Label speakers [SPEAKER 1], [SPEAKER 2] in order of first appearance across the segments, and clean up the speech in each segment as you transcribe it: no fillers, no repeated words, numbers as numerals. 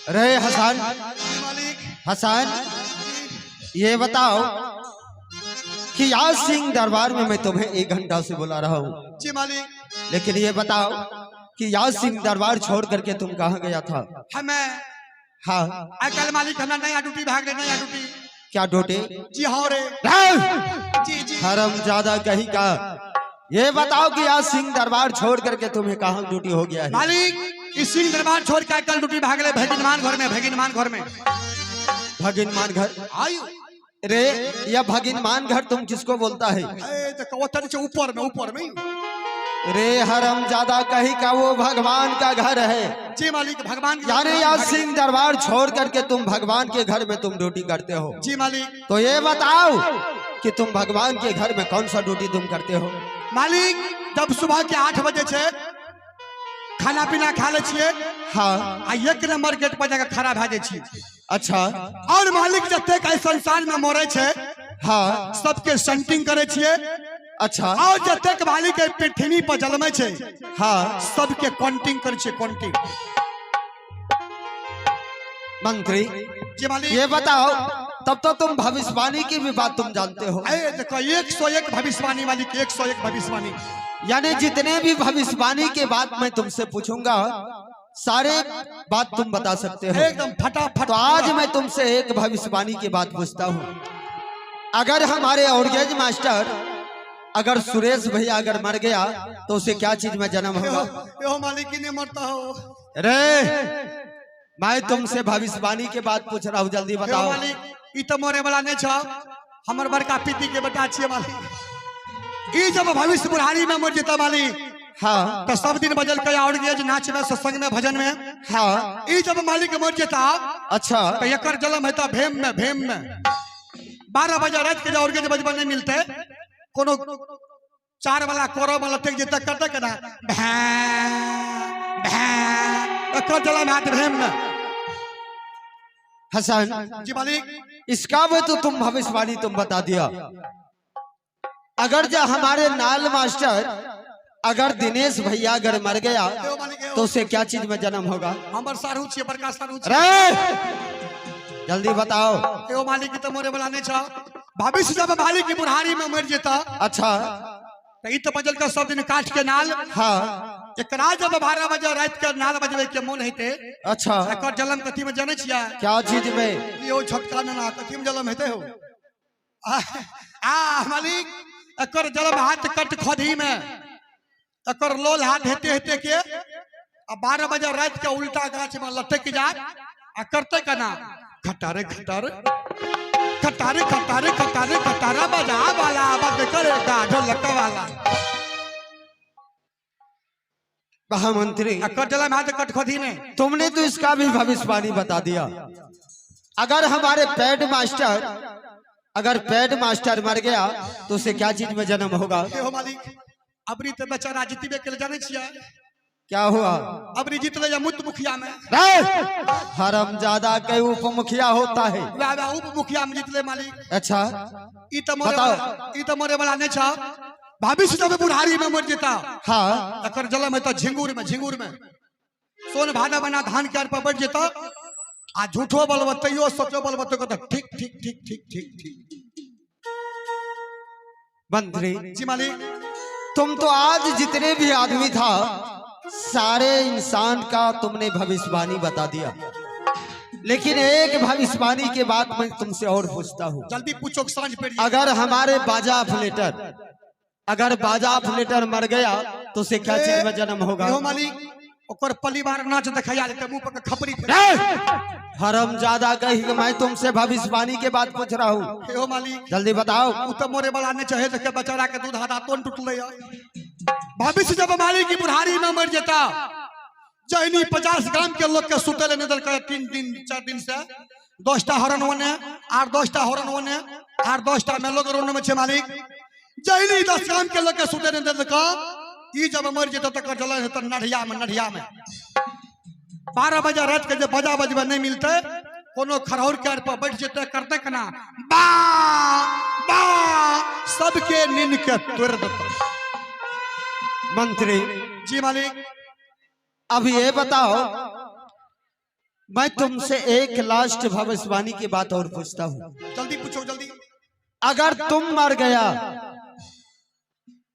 [SPEAKER 1] रे हसन,
[SPEAKER 2] जी मालिक।
[SPEAKER 1] हसन ये बताओ कि आज सिंह दरबार में मैं तुम्हें 1 घंटा से बुला रहा हूँ।
[SPEAKER 2] जी मालिक।
[SPEAKER 1] लेकिन ये बताओ कि याद सिंह दरबार छोड़ करके तुम कहाँ गया था?
[SPEAKER 2] हमें
[SPEAKER 1] हाँ।
[SPEAKER 2] आइ काल्हि मालिक हमरा नया ड्यूटी भाग रहे, नया ड्यूटी।
[SPEAKER 1] क्या ड्यूटी?
[SPEAKER 2] जी हाँ रे। जी जी।
[SPEAKER 1] हरम ज्यादा कहीं का। ये बताओ कि आज सिंह दरबार छोड़ करके तुम्हें कहाँ ड्यूटी हो गया है?
[SPEAKER 2] मालिक इस सिंह दरबार छोड़ के कल ड्यूटी भाग ले भगिनमान घर में, भगिनमान घर में।
[SPEAKER 1] भगिनमान घर?
[SPEAKER 2] आयु
[SPEAKER 1] रे यह भगिनमान घर तुम किसको बोलता है?
[SPEAKER 2] ए तो कवतन से ऊपर में, ऊपर में।
[SPEAKER 1] रे हरम ज्यादा कहीं का, वो भगवान का घर है।
[SPEAKER 2] जी मालिक, भगवान के।
[SPEAKER 1] यानी आज सिंह दरबार छोड़ करके तुम भगवान के घर में तुम ड्यूटी करते हो।
[SPEAKER 2] जी मालिक।
[SPEAKER 1] तो ये बताओ कि तुम भगवान के घर में कौन सा ड्यूटी तुम करते हो?
[SPEAKER 2] मालिक जब सुबह के 8 बजे छे खाना पीना खा ले छिए।
[SPEAKER 1] हाँ।
[SPEAKER 2] आ 1 नंबर गेट पर जाकर खड़ा भए जाइ छी।
[SPEAKER 1] अच्छा।
[SPEAKER 2] और मालिक जतेक एहि संसार में मरे छे,
[SPEAKER 1] हाँ।
[SPEAKER 2] सबके सेंटिंग करे छिए।
[SPEAKER 1] अच्छा।
[SPEAKER 2] और जतेक मालिक एहि पृथ्वी पर जन्मे छे,
[SPEAKER 1] हाँ।
[SPEAKER 2] सबके काउंटिंग करे छिए, काउंटिंग।
[SPEAKER 1] मंत्री
[SPEAKER 2] जी मालिक।
[SPEAKER 1] ये बताओ तब तो तुम भविष्यवाणी की भी बात तुम जानते हो।
[SPEAKER 2] ए देखो 101 भविष्यवाणी मालिक, 101 भविष्यवाणी।
[SPEAKER 1] यानी जितने भी भविष्यवाणी के बात मैं तुमसे पूछूंगा सारे बात तुम बता सकते हो।
[SPEAKER 2] एकदम फटाफट।
[SPEAKER 1] तो आज मैं तुमसे एक भविष्यवाणी की बात पूछता हूँ। अगर हमारे ऑर्गेज मास्टर अगर सुरेश भैया अगर मर गया तो उसे क्या चीज में जन्म होगा?
[SPEAKER 2] यो मालिक ही नहीं मरता हो।
[SPEAKER 1] रे मैं तुमसे भविष्यवाणी के बात पूछ रहा हूँ, जल्दी
[SPEAKER 2] यो
[SPEAKER 1] बताओ।
[SPEAKER 2] मालिक ई तो मरे वाला नहीं छो, हमर बड़का पीती के बेटा छिए मालिक। ई जब भविष्य बुढ़ारी में मर जेता मालिक,
[SPEAKER 1] हाँ।
[SPEAKER 2] तो सब दिन बजल के और गेज नाच में, सत्संग में, भजन में।
[SPEAKER 1] हाँ।
[SPEAKER 2] ई जब मालिक मर जेता,
[SPEAKER 1] अच्छा।
[SPEAKER 2] तो एकर जन्म हेता भेम में, भेम में। 12 बजे रात के और गेज बजबा नहीं मिलते, कोनो चार वाला कोरो वाला टेक जेता करता केना भै भै, एकर जन्म हेत भेम में।
[SPEAKER 1] हसन
[SPEAKER 2] जी मालिक।
[SPEAKER 1] इसका भी तो तुम भविष्यवाणी तुम बता दिया। अगर जो हमारे नाल मास्टर अगर दिनेश भैया अगर मर गया तो उसे क्या चीज में जन्म होगा?
[SPEAKER 2] हमर सारू छिए, बड़का सारू छिए।
[SPEAKER 1] रे जल्दी बताओ।
[SPEAKER 2] एगो मालिक की तो मरे वाला नहीं छा। भविष्य जब मालिक की बुढ़ारी में मर जेता,
[SPEAKER 1] अच्छा।
[SPEAKER 2] तो ई तो बजल के सब दिन काट के नाल।
[SPEAKER 1] हाँ।
[SPEAKER 2] एकरा जब 12 बजे रात के नाल बजबे के मन हेते,
[SPEAKER 1] अच्छा।
[SPEAKER 2] एकर जन्म कथी में जानै छियै?
[SPEAKER 1] क्या चीज में?
[SPEAKER 2] यो छोटका नाना कथी में जन्म हेते हो? आ, आ मालिक एकर जन्म हाथ कट खदी में, एकर लोल हाथ हेते हेते के आ 12 बजे रात के उल्टा गाछ में लटक जाए आ करते केना खटारे खटारे खटारे खटारे खटारे खटारा बजा वाला बंद करे ढोलक वाला।
[SPEAKER 1] महामंत्री
[SPEAKER 2] एकर जन्म हाथ कट खदी में।
[SPEAKER 1] तुमने तो इसका भी भविष्यवाणी बता दिया। अगर हमारे पैड मास्टर अगर पैड मास्टर मर गया तो उसे क्या चीज में जन्म होगा?
[SPEAKER 2] हो मालिक अबरी तो बेचारा जीतबे के जाने छियै।
[SPEAKER 1] क्या हुआ?
[SPEAKER 2] अबरी जीतले या मुत मुखिया में।
[SPEAKER 1] हरम ज्यादा के उप मुखिया होता है।
[SPEAKER 2] वाह वाह उप मुखिया में जीतले मालिक।
[SPEAKER 1] अच्छा।
[SPEAKER 2] ई तो मरे
[SPEAKER 1] बताओ।
[SPEAKER 2] वाला, ई तो मरे वाला नहीं छा। भविष्य जब बुढ़ारी में मर जेता,
[SPEAKER 1] हाँ।
[SPEAKER 2] एकर जन्म हेता झिंगुर में, झिंगुर में सोन भादा बना धान के आर पर बैठ जेता आ झूठो बोलबो तैयो सचो बोलबो तो कहता ठीक ठीक ठीक ठीक ठीक ठीक।
[SPEAKER 1] मंत्री
[SPEAKER 2] जी मालिक।
[SPEAKER 1] तुम तो आज जितने भी आदमी था सारे इंसान का तुमने भविष्यवाणी बता दिया, लेकिन एक भविष्यवाणी के बाद मैं तुमसे और पूछता हूँ।
[SPEAKER 2] जल्दी पूछो सांझ पे।
[SPEAKER 1] अगर हमारे बाजा ऑपरेटर अगर बाजा ऑपरेटर मर गया तो उसे क्या चीज में जन्म होगा?
[SPEAKER 2] हो मालिक ओकर परिवार नाच देखैया लेते मुंह पर खपरी।
[SPEAKER 1] हरम ज्यादा कही कि मैं तुमसे भविष्यवाणी के बात पूछ रहा हूँ।
[SPEAKER 2] हो मालिक
[SPEAKER 1] जल्दी बताओ।
[SPEAKER 2] उ तो मरे वाला नहीं चाहे देखे बेचारा के दूध हाथा तोन टूटले। भविष्य जब मालिक की बुढ़ारी में मर जेता, जहनी 50 ग्राम के लोग के सुतले नहीं देलकै 3 दिन 4 दिन से 10टा हरण ओने आर 10टा हरण ओने आर 10टा में लोग रोन में छे मालिक। जहनी 10 ग्राम के लोग के सुतले नहीं देलकै, ई जब मर जेता तकर जलन हेतै नढ़िया में, नढ़िया में 12 बजे रात के जब बजा बजबे नहीं मिलते कोनो खरौर के आर पर बैठ जेते करते केना बा बा सबके नींद के तोड़ देते।
[SPEAKER 1] मंत्री
[SPEAKER 2] जी मालिक।
[SPEAKER 1] अब ये बताओ मैं तुमसे एक लास्ट भविष्यवाणी की बात और पूछता हूँ।
[SPEAKER 2] जल्दी पूछो जल्दी।
[SPEAKER 1] अगर तुम मर गया,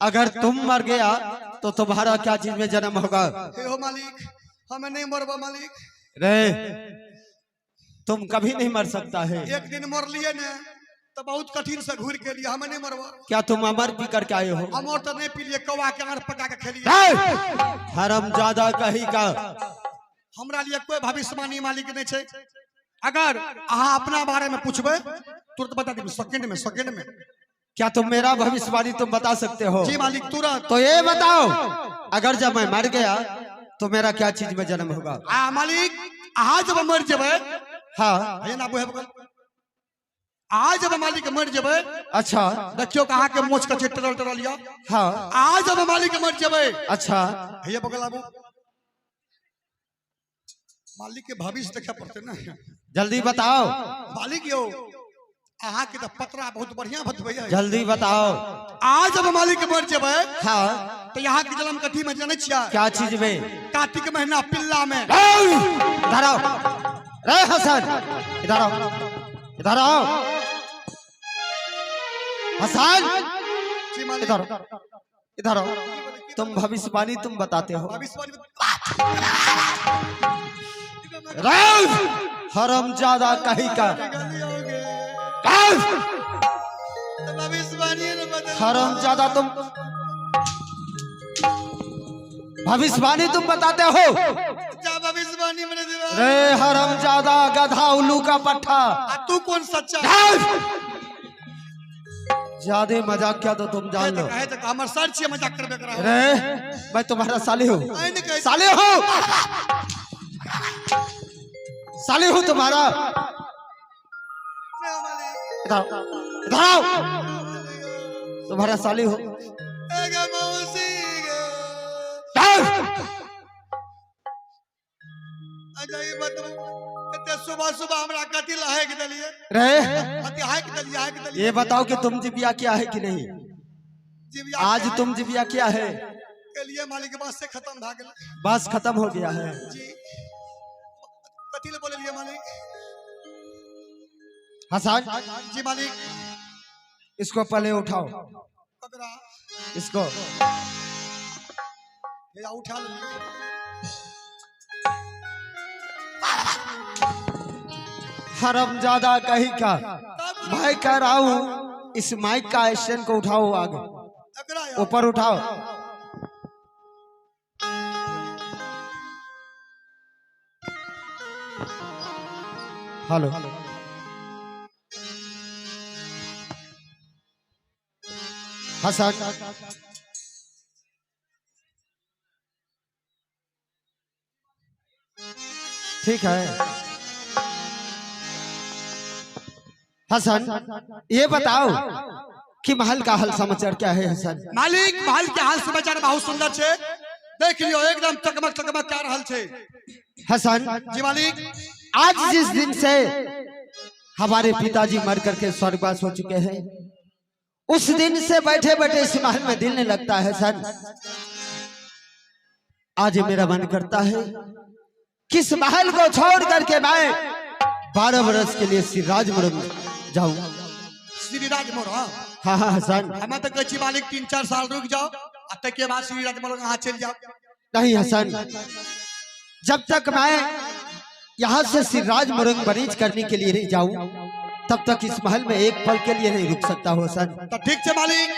[SPEAKER 1] अगर तुम मर गया तो तुम्हारा क्या चीज में जन्म होगा?
[SPEAKER 2] हे हो मालिक, हमें नहीं मरबा मालिक।
[SPEAKER 1] रे तुम कभी नहीं मर सकता है।
[SPEAKER 2] एक दिन मर लिए ने तो बहुत कठिन से घूर के लिए, हमें नहीं मरबा।
[SPEAKER 1] क्या तुम अमर पी करके आए हो?
[SPEAKER 2] अमर तो नहीं पी लिए, कौआ के आर पका के खेलिए।
[SPEAKER 1] हरम ज्यादा कही का।
[SPEAKER 2] हमरा लिए कोई भविष्यवाणी मालिक नहीं छे। अगर अहाँ अपना बारे में पूछबे तुरंत बता देब, सेकंड में, सेकंड में।
[SPEAKER 1] क्या तुम मेरा भविष्यवाणी तुम बता सकते हो?
[SPEAKER 2] जी मालिक तुरंत।
[SPEAKER 1] तो ये बताओ, अगर जब मैं मर गया तो मेरा क्या चीज में जन्म होगा?
[SPEAKER 2] आ मालिक, अहाँ जब मर जेबै,
[SPEAKER 1] हाँ।
[SPEAKER 2] हे ना बुहे बगल, अहाँ जब मालिक मर जेबै,
[SPEAKER 1] अच्छा।
[SPEAKER 2] देखियो कि अहाँ के मोछ कचे टरल टरल या।
[SPEAKER 1] हाँ।
[SPEAKER 2] अहाँ जब मालिक मर जेबै,
[SPEAKER 1] अच्छा।
[SPEAKER 2] हे बगल आबू, मालिक के भविष्य देखे पड़ते ना।
[SPEAKER 1] जल्दी बताओ।
[SPEAKER 2] मालिक यो अहाँ के तो पतरा बहुत बढ़िया बतबैया।
[SPEAKER 1] जल्दी बताओ।
[SPEAKER 2] आज जब मालिक मर जेबै,
[SPEAKER 1] हाँ।
[SPEAKER 2] तो यहाँ के जन्म कथी में जाने छियै?
[SPEAKER 1] क्या चीज में?
[SPEAKER 2] कार्तिक महीना पिल्ला में।
[SPEAKER 1] इधर आओ रे हसन, इधर आओ, इधर आओ हसन।
[SPEAKER 2] जी मालिक।
[SPEAKER 1] इधर आओ, इधर आओ। तुम भविष्यवाणी तुम बताते हो।
[SPEAKER 2] भविष्यवाणी।
[SPEAKER 1] रे हरम ज्यादा कहीं का।
[SPEAKER 2] भविष्यवाणी ने बदल।
[SPEAKER 1] हरम ज्यादा तुम भविष्यवाणी तुम बताते हो।
[SPEAKER 2] जा भविष्यवाणी मेरे दिमाग।
[SPEAKER 1] रे हरम ज्यादा गधा उल्लू का पट्टा।
[SPEAKER 2] आ तू कौन सच्चा?
[SPEAKER 1] ज्यादा मजाक क्या तो तुम जान लो।
[SPEAKER 2] कहे तो हमर सर छियै, मजाक करबे करा।
[SPEAKER 1] रे मैं तुम्हारा साले हूँ।
[SPEAKER 2] आइन कहे।
[SPEAKER 1] साले हो, साले हूँ तुम्हारा। इधर आओ, इधर आओ, तुम्हारा साले हो।
[SPEAKER 2] एगे मौसी गे। अच्छा ई बताबू, एते सुबह सुबह हमरा कथी लहाइक देलियै?
[SPEAKER 1] रे
[SPEAKER 2] कथी हाइक देलियै, हाइक देलियै?
[SPEAKER 1] ये बताओ कि तुम जिबिया क्या है कि नहीं?
[SPEAKER 2] जिबिया
[SPEAKER 1] आज तुम जिबिया क्या है?
[SPEAKER 2] के लिए मालिक बस से खत्म भा गेलै।
[SPEAKER 1] बस खत्म हो गया है।
[SPEAKER 2] जी कथी ले बोललियै मालिक?
[SPEAKER 1] हसन।
[SPEAKER 2] जी मालिक।
[SPEAKER 1] इसको पहले उठाओ।
[SPEAKER 2] ककरा?
[SPEAKER 1] इसको।
[SPEAKER 2] हे उठा लेलियै।
[SPEAKER 1] हरम ज्यादा कहीं का। मैं कह रहा हूँ इस माइक का स्टैंड को उठाओ आगे।
[SPEAKER 2] एकरा यौ।
[SPEAKER 1] ऊपर उठाओ। हेलो हसन, ठीक है हसन, ये बताओ कि महल का हाल समाचार क्या है हसन?
[SPEAKER 2] मालिक महल के हाल समाचार बहुत सुंदर छे, देख लियो एकदम चकमक चकमक क्या रहल छे।
[SPEAKER 1] हसन।
[SPEAKER 2] जी मालिक।
[SPEAKER 1] आज जिस दिन से हमारे पिताजी मर करके स्वर्गवास हो चुके हैं, उस दिन से बैठे बैठे इस महल में दिल नहीं लगता है हसन। आज मेरा मन करता है कि इस महल को छोड़ करके मैं 12 बरस के लिए श्री राजमुरम जाऊं।
[SPEAKER 2] श्री राजमोर? हाँ।
[SPEAKER 1] हाँ हाँ हसन।
[SPEAKER 2] हमें तो कहै छी मालिक 3-4 साल रुक जाओ आ तके बाद श्री राजमोर अहाँ चलि जाओ।
[SPEAKER 1] नहीं हसन, जब तक मैं यहाँ से श्री राज मुरंग बरीज करने के लिए नहीं जाऊं तब तक इस महल में एक पल के लिए नहीं रुक सकता हूं हसन।
[SPEAKER 2] तो ठीक छै मालिक,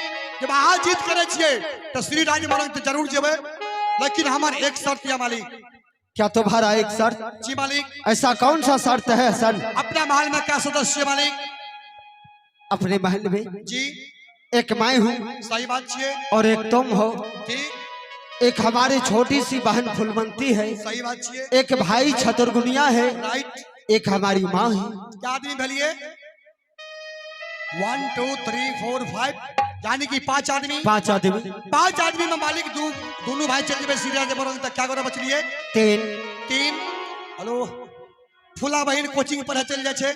[SPEAKER 2] जब अहाँ जीत करै छियै तो श्री राजमोरंग तो जरूर जेबै, लेकिन हमर एक शर्त या मालिक।
[SPEAKER 1] क्या तुम्हारा एक शर्त?
[SPEAKER 2] जी मालिक।
[SPEAKER 1] ऐसा कौन सा शर्त है हसन?
[SPEAKER 2] अपना महल में क्या सदस्य मालिक?
[SPEAKER 1] अपने महल में
[SPEAKER 2] जी।
[SPEAKER 1] एक मैं हूँ।
[SPEAKER 2] सही बात छियै।
[SPEAKER 1] और एक तुम हो।
[SPEAKER 2] ठीक।
[SPEAKER 1] एक हमारी छोटी सी बहन फुलवंती है।
[SPEAKER 2] सही बात छियै।
[SPEAKER 1] एक भाई छतरगुनिया है।
[SPEAKER 2] राइट।
[SPEAKER 1] एक हमारी माँ है।
[SPEAKER 2] क्या आदमी भेलिए? 1 2 3 4 5, यानी कि 5 आदमी।
[SPEAKER 1] 5 आदमी।
[SPEAKER 2] 5 आदमी में मालिक दोनों भाई चल जेबै श्री राजमोरंग तक, क्या गोरा बचलिए?
[SPEAKER 1] 3।
[SPEAKER 2] 3। हेलो, फूला बहिन कोचिंग पढ़े चल जाय छै।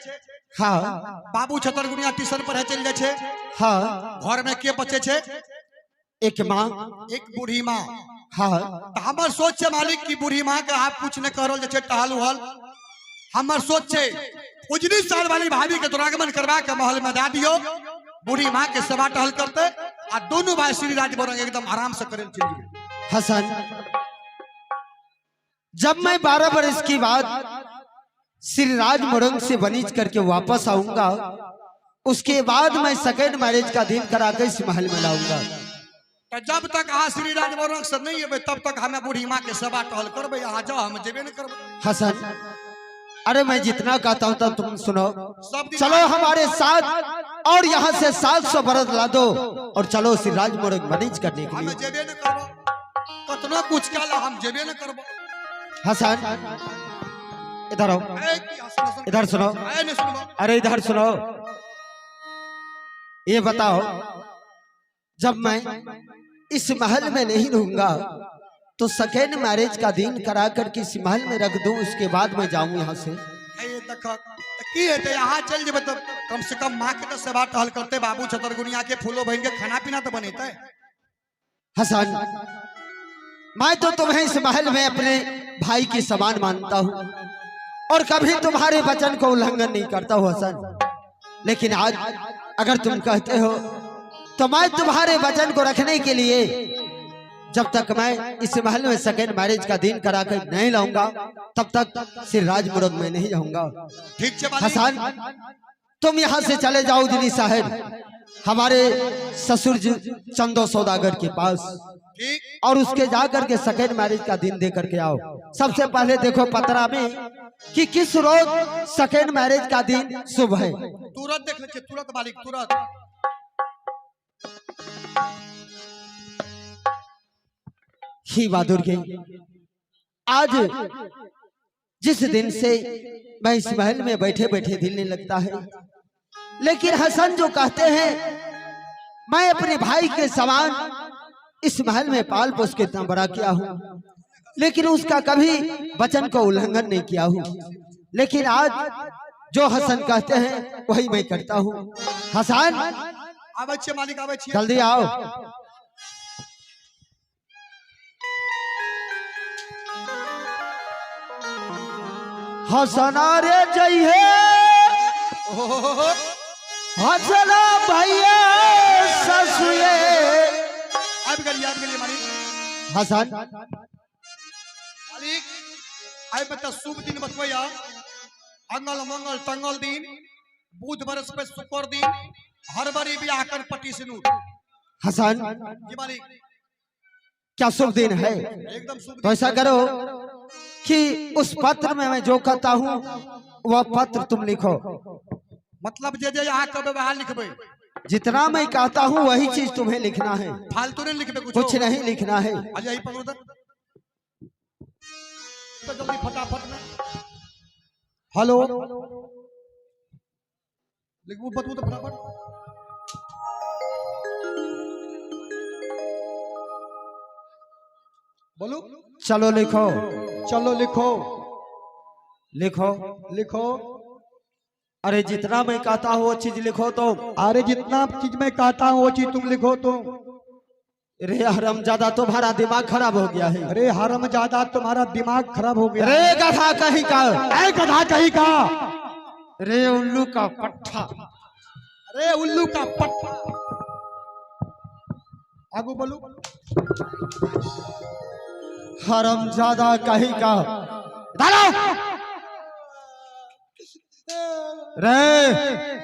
[SPEAKER 1] हाँ।
[SPEAKER 2] बाबू छतरगुनिया ट्यूशन पढ़े चल जाय छै।
[SPEAKER 1] हाँ।
[SPEAKER 2] घर में के बचे छै?
[SPEAKER 1] एक माँ।
[SPEAKER 2] एक बूढ़ी माँ।
[SPEAKER 1] हाँ।
[SPEAKER 2] तो हमर सोच छै मालिक की बूढ़ी माँ के आप कुछ नहीं कह रहल छै, टहल उहल हमर सोच छै उजनी शहर वाली भाभी के दुरागमन करवा के महल में दए दियौ, बूढ़ी माँ के सेवा टहल करते आ दोनों भाई श्री राज मोरंग एकदम आराम से करे चलि जेबै।
[SPEAKER 1] हसन, जब मैं 12 बरस की बाद श्री राज मोरंग से वनिज करके वापस आऊंगा, उसके बाद मैं सेकेंड मैरिज का दिन करा के इस महल में लाऊंगा।
[SPEAKER 2] तो जब तक अहाँ श्री राज मोरंग से नहीं एबै तब तक हमें बूढ़ी माँ के सेवा टहल करबै, अहाँ जाओ, हम जेबे नहीं करबै।
[SPEAKER 1] हसन, अरे मैं जितना कहता हूँ तब तुम सुनो।
[SPEAKER 2] सब दिन
[SPEAKER 1] चलो हमारे साथ और यहाँ से 700 बरस ला दो और चलो श्री राज मोरंग वनिज करने के
[SPEAKER 2] हमें
[SPEAKER 1] लिए।
[SPEAKER 2] जेबे नहीं करबो, कतनो कुछ कहला हम जेबे नहीं करबो।
[SPEAKER 1] हसन, इधर आओ।
[SPEAKER 2] ए, की हसन, हसन।
[SPEAKER 1] इधर सुनो।
[SPEAKER 2] ए, नहीं सुनबो।
[SPEAKER 1] अरे इधर सुनो, ये बताओ जब मैं इस महल में नहीं रहूंगा तो सेकेंड मैरिज का दिन करा करके इस महल में रख दूं, उसके बाद मैं जाऊं यहाँ से?
[SPEAKER 2] ए, देखक तऽ की हेतै, अहाँ चलि जेबै तऽ कम से कम माँ के तऽ सेवा टहल करतै, बाबू छतरगुनिया के फूलो बहिन के खाना पीना तऽ बनेतै।
[SPEAKER 1] हसन, मैं तो तुम्हें इस महल में अपने भाई के समान मानता हूँ और कभी तुम्हारे वचन को उल्लंघन नहीं करता हूँ हसन, लेकिन आज अगर तुम कहते हो तो मैं तुम्हारे वचन को रखने के लिए जब तक मैं इस महल में सेकेंड मैरिज का दिन करा कर नहीं लाऊंगा तब तक श्री राज मोरंग में नहीं जाऊंगा।
[SPEAKER 2] ठीक छै बाली।
[SPEAKER 1] हसन, तुम यहाँ से चले जाओ उजनी साहब हमारे ससुर जी चंदो सौदागर के पास
[SPEAKER 2] ठीक।
[SPEAKER 1] और उसके जाकर के सेकेंड मैरिज का दिन दे करके आओ। सबसे पहले देखो पतरा में कि किस रोज सेकेंड मैरिज का दिन शुभ है।
[SPEAKER 2] तुरंत देख लै छियै, तुरंत मालिक, तुरंत।
[SPEAKER 1] ही बहादुर के, आज जिस दिन से मैं इस महल में बैठे बैठे दिल नहीं लगता है, लेकिन हसन जो कहते हैं मैं अपने भाई के समान इस महल में पाल पोस के इतना बड़ा किया हूं, लेकिन उसका कभी वचन को उल्लंघन नहीं किया हूं, लेकिन आज जो हसन कहते हैं वही मैं करता हूं। हसन,
[SPEAKER 2] आबै छियै मालिक, आबै छियै।
[SPEAKER 1] जल्दी आओ। हसना रे जइहे
[SPEAKER 2] ओहो,
[SPEAKER 1] हसना भैया ससुए।
[SPEAKER 2] आबि गेलियै, आबि गेलियै मालिक।
[SPEAKER 1] हसन,
[SPEAKER 2] मालिक, आइ में तऽ शुभ दिन बतबैया, अंगल मंगल टंगल दिन, बुध बृहस्पति शुक्र दिन, हरबरी बियाह कर पटी सिनूर।
[SPEAKER 1] हसन,
[SPEAKER 2] जी मालिक।
[SPEAKER 1] क्या शुभ दिन है?
[SPEAKER 2] एकदम शुभ
[SPEAKER 1] तो
[SPEAKER 2] दिन।
[SPEAKER 1] ऐसा करो कि उस पत्र में मैं जो कहता हूँ वह पत्र तुम लिखो।
[SPEAKER 2] मतलब जे जे अहाँ कहबै वएह लिखबै?
[SPEAKER 1] जितना मैं कहता हूँ वही चीज तुम्हें लिखना है।
[SPEAKER 2] फालतू नहीं लिखबै कुछ?
[SPEAKER 1] कुछ नहीं लिखना है।
[SPEAKER 2] अरे यही पकड़ो तो जल्दी फटाफट में। हेलो, लिखबू बतबू तो फटाफट। बोलू।
[SPEAKER 1] चलो लिखो।
[SPEAKER 2] चलो लिखो।
[SPEAKER 1] लिखो।
[SPEAKER 2] लिखो।
[SPEAKER 1] अरे जितना मैं कहता हूँ वो चीज लिखो तुम।
[SPEAKER 2] अरे जितना चीज मैं कहता हूँ वो चीज तुम लिखो तुम।
[SPEAKER 1] अरे हरम ज्यादा तुम्हारा दिमाग खराब हो गया है।
[SPEAKER 2] अरे हरम ज्यादा तुम्हारा दिमाग खराब हो गया।
[SPEAKER 1] रे गधा कहीं का।
[SPEAKER 2] ऐ गधा कहीं का।
[SPEAKER 1] रे उल्लू का पट्ठा।
[SPEAKER 2] अरे उल्लू का पट्टा। आगू बोलू।
[SPEAKER 1] हरम ज्यादा कहीं का। दादा रे,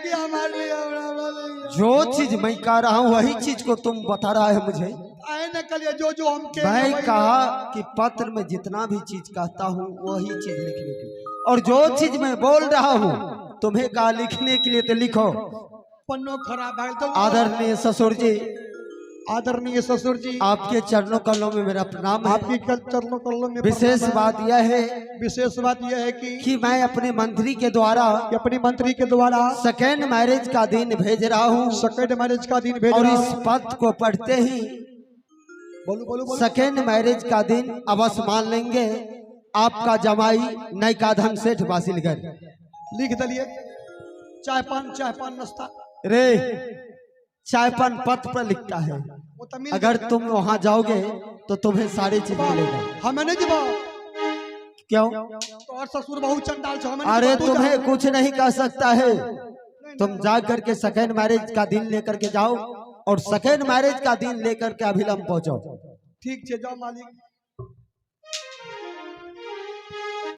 [SPEAKER 2] क्या मार लिया हमरा?
[SPEAKER 1] जो चीज मैं कह रहा हूँ वही चीज को तुम बता रहा है मुझे।
[SPEAKER 2] आए न कलिए जो जो हम के
[SPEAKER 1] मैं कहा कि पत्र में जितना भी चीज कहता हूँ वही चीज लिखने के लिए, और जो चीज मैं बोल रहा हूँ तुम्हें कहा लिखने के लिए तो लिखो।
[SPEAKER 2] पन्नो खराब भए तो।
[SPEAKER 1] आदरणीय ससुर जी,
[SPEAKER 2] आदरणीय ससुर जी,
[SPEAKER 1] आपके चरणों कमलों में मेरा प्रणाम है।
[SPEAKER 2] आपकी कल चरणों कमलों में
[SPEAKER 1] विशेष
[SPEAKER 2] प्रणाम है।
[SPEAKER 1] बात यह है,
[SPEAKER 2] विशेष बात यह है
[SPEAKER 1] कि मैं अपने मंत्री के द्वारा
[SPEAKER 2] कि अपने मंत्री के द्वारा
[SPEAKER 1] सेकेंड मैरिज का दिन भेज रहा हूँ
[SPEAKER 2] सेकेंड मैरिज का दिन भेज
[SPEAKER 1] और
[SPEAKER 2] रहा
[SPEAKER 1] इस
[SPEAKER 2] हूँ।
[SPEAKER 1] पद को पढ़ते ही
[SPEAKER 2] बोलो बोलो बोलो।
[SPEAKER 1] सेकेंड मैरिज का दिन अवश्य मान लेंगे आपका जमाई नयका धन सेठ बासिलगर।
[SPEAKER 2] लिख दलिए। चाय पान, चाय पान नाश्ता।
[SPEAKER 1] रे चाय पान पत्र पर लिखता है।
[SPEAKER 2] वो तो मिल
[SPEAKER 1] अगर
[SPEAKER 2] जाएगा।
[SPEAKER 1] तुम वहां जाओगे तो तुम्हें सारी चीज मिलेगा।
[SPEAKER 2] हमें नहीं जवाब।
[SPEAKER 1] क्यों?
[SPEAKER 2] तोहर ससुर बहुत चंडाल छौ, हमे नहीं
[SPEAKER 1] अरे
[SPEAKER 2] तू जा।
[SPEAKER 1] तुम्हें कुछ नहीं कह सकता है। तुम जा करके सेकेंड मैरिज का दिन लेकर के जाओ और सेकेंड मैरिज का दिन लेकर के अभिलंब पहुंचो।
[SPEAKER 2] ठीक छै, जाओ मालिक।